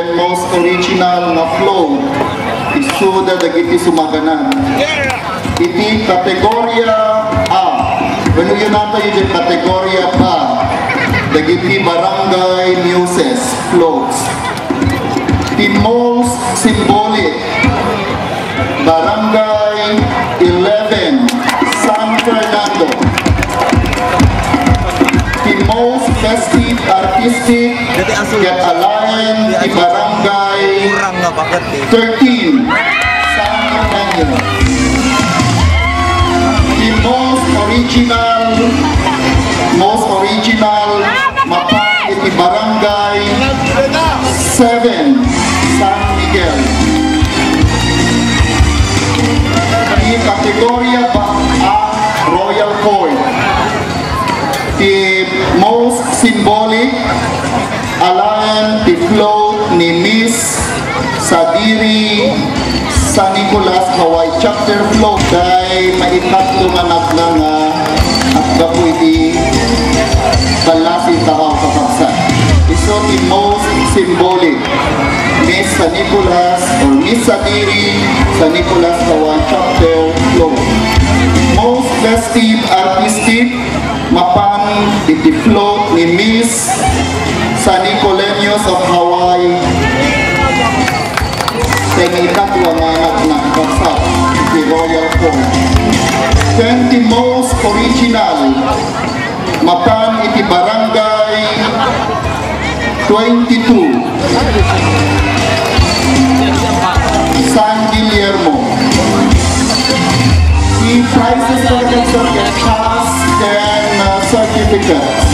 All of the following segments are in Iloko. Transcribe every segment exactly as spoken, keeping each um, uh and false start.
Most original nga float, isuda dagiti sumagana. Iti kategoria A, wenno, iyunatayo iti kategoria A, dagiti Barangay Muses floats. The most symbolic, Barangay eleven, San Fernando. The most festive, artistic, ket alaen ti Barangay thirteen, San Antonio. The most original, most original, mapan iti Barangay seven, San Miguel. Iti kategoria A, Royal Court. Ti most symbolic, alaen ti float ni Miss Sadiri San Nicolas Hawaii Chapter Float. Dayta maikatlo nga nagna nga aggapu iti ballasi tahaw, kakabsat. Isu ti most symbolic, Miss San Nicolas or Miss Sadiri San Nicolas Hawaii Chapter Float. Most festive, artistic, mapan iti float ni Miss San Nicoleños of Hawaii. Ten, ikatlo nga anak na, kakabsat, iti Royal Court. Twenty, most original, mapan iti Barangay twenty-two, San Guillermo. Ti prizes, kakabsat, ket cash ken, uh, certificates.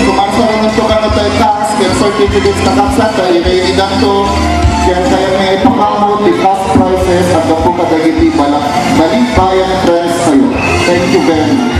Kumarsaron to kano tayo cash ken certificates, kakabsat, ta i-ready danto. Ken kayatmi nga ipakammo ti cash prizes a gapu kadagiti bala-, balikbayan friends tayo. Thank you very much.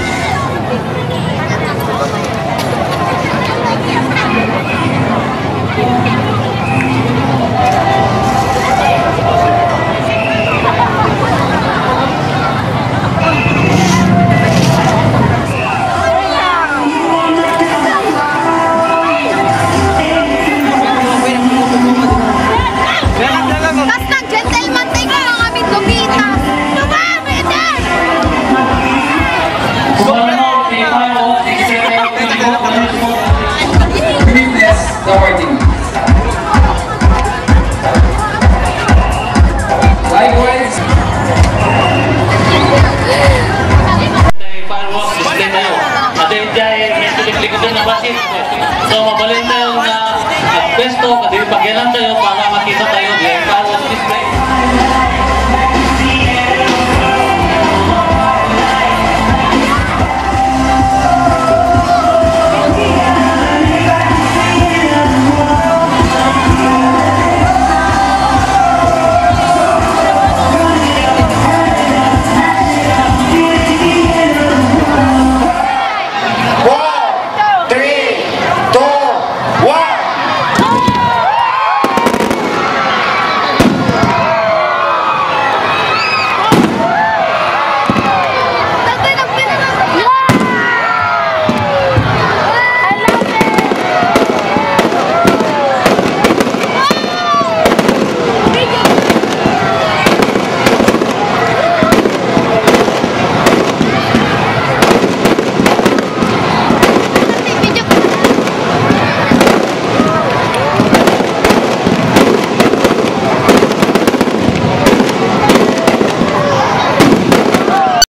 Kas nag-gentleman tayo, mga mitlupitas. Diba? Witness the wedding. Likewise, fireworks display tayo. At ayun tayo, medyo likod na basit. So, mabalin tayo nga magpwesto, at yung pagyanan tayo para makita tayo.